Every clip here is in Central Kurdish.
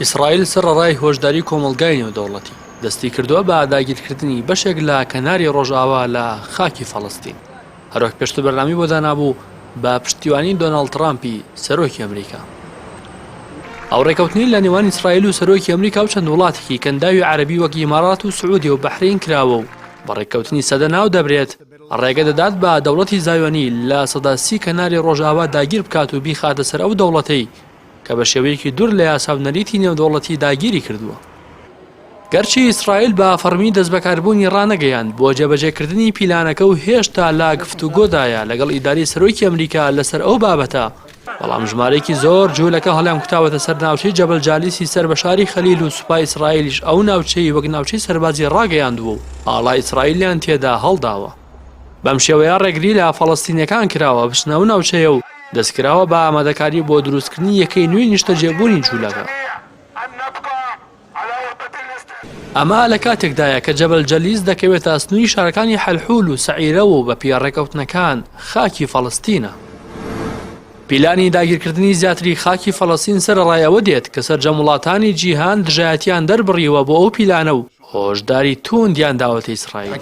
ئیسرائیل سەرەڕای هۆشداری کۆمەڵگای نێودەوڵەتی، دەستیکردووە بە داگیرکردنی بەشێک لە کەناری ڕۆژئاوا لە خاکی فەڵەستین، هەروەک پێشتر بەرنامەی بۆ دانابوو بە پشتیوانی دۆناڵد ترامپی سەرۆکی ئەمریکا. ئەو ڕێکەوتنەی لە نێوان ئیسرائیل و سەرۆکی ئەمریکا و چەند وڵاتێکی کەنداوی عەرەبی وەک ئیمارات و سعودیە و بەحرەین کراوە و بە ڕێککەوتنی سەدە ناو دەبرێت، ڕێگە دەدات بە دەوڵەتی زایۆنی 30% کەناری ڕۆژئاوا داگیر بکات و بیخاتە سەر ئەو دەوڵەتەی کە بە شێوەیەکی دوور لە یاسا و نەریتی نێودەوڵەتی داگیری کردووە. گەرچی ئیسرائیل بە فەڕمی دەستبەکاربوونی ڕانەگەیاند بۆ جێبەجێکردنی پیلانەکە و هێشتا لە گفتوگۆدایە لەگەڵ ئیدارەی سەرۆکی ئەمریکا لەسەر ئەو بابەتە، بەڵام ژمارەیەکی زۆر جوولەکە هەڵیانکوتاوەتە سەر ناوچەی جەبەل جالیسی سەر بە شاری خەلیل و سوپای ئیسرائیلیش ئەو ناوچەی وەک ناوچەی سەربازی ڕاگەیاندووە و ئاڵای ئیسرائیلیان تێدا هەڵداوە. بەم شێوەیە ڕێگری لە فەڵەستینیەکان کراوە بچنە ئەو ناوچەیە و دەستکراوە بە ئامادەکاری بۆ دروستکردنی یەکەی نوێی نیشتەجێبوونی جوولەکە. ئەمە لە کاتێکدایە کە جەبەل جەلیس دەکەوێتە سنووری شارەکانی حەلحول و سەعیرەوە و بەپێی ڕێکەوتنەکان خاکی فەڵەستینە. پیلانی داگیرکردنی زیاتری خاکی فەڵەستین سەرەڕای ئەوە دێت کە سەرجەم وڵاتانی جیهان دژایەتیان دەربڕیوە بۆ ئەو پیلانە و هۆشداری تووندیان داوەتە ئیسرائیل.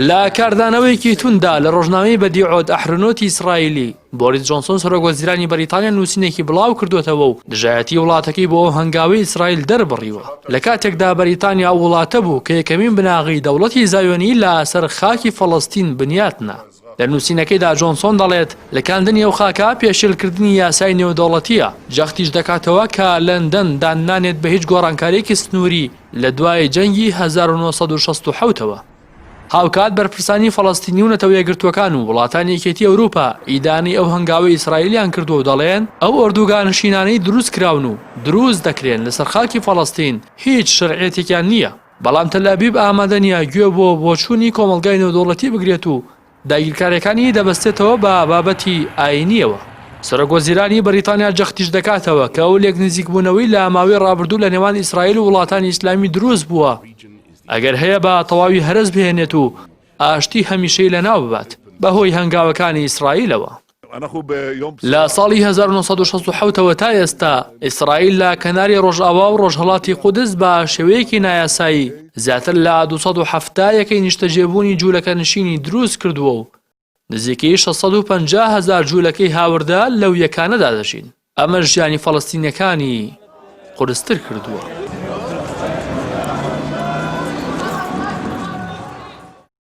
لە کاردانەوەیەکی تونددا لە ڕۆژنامەی بەدیعۆت ئەحرنۆتی ئیسرائیلی، بۆریس جۆنسۆن سەرۆک وەزیرانی بەریتانیا نووسینێکی بڵاو کردووەتەوە و دژایەتی وڵاتەکەی بۆ ئەو هەنگاوەی ئیسرائیل دەربڕیوە. لە کاتێکدا بەریتانیا ئەو وڵاتە بوو کە یەکەمین بناغەی دەوڵەتی زایۆنی لە سەر خاکی فەڵەستین بنیات نا. لە نووسینەکەیدا جۆنسۆن دەڵێت، لکاندنی ئەو خاکە پێشێلکردنی یاسای نێودەوڵەتییە، جەختیش دەکاتەوە کە لەندەن دان نانێت بە هیچ گۆڕانکارییەکی سنووری لە دوای جەنگی 1967 ەوە. هاوکات بەرپرسانی فەڵەستینی و نەتەوە یەکگرتووەکان و وڵاتانی یەکێتی ئەوروپا ئیدانەی ئەو هەنگاوەی ئیسرائیلیان کردووە و دەڵێن، ئەو ئۆردوگانشینانەی دروستکراون و دروست دەکرێن لەسەر خاکی فەڵەستین هیچ شەرعیەتێکیان نییە. بەڵام تەلئەبیب ئامادە نییە گوێ بۆ بۆچوونی کۆمەڵگای نێودەوڵەتی بگرێت و داگیرکارییەکانی دەبەستێتەوە بە بابەتی ئایینییەوە. سەرۆکوەزیرانی بەریتانیا جەختیش دەکاتەوە کە ئەو لێکنزیکبوونەوەی لە ماوەی ڕابردوو لە نێوان ئیسرائیل و وڵاتانی ئیسلامی دروست بووە، ئەگەر هەیە بە تەواوی هەرەس بهێنێت و ئاشتی هەمیشەیی لەناو ببات بەهۆی هەنگاوەکانی ئیسرائیلەوە. لە ساڵی 1967 ەوە تا ئێستا ئیسرائیل لە کەناری ڕۆژئاوا و ڕۆژهەڵاتی قودس بە شێوەیەکی نایاسایی زیاتر لە 270 یەکەی نیشتەجێبوونی جوولەکەنشینی دروست کردووە و نزیکەی 650 هەزار جوولەکەی هاوردە لەو یەکانەدا دەژین. ئەمەش ژیانی فەڵەستینیەکانی قورستر کردووە.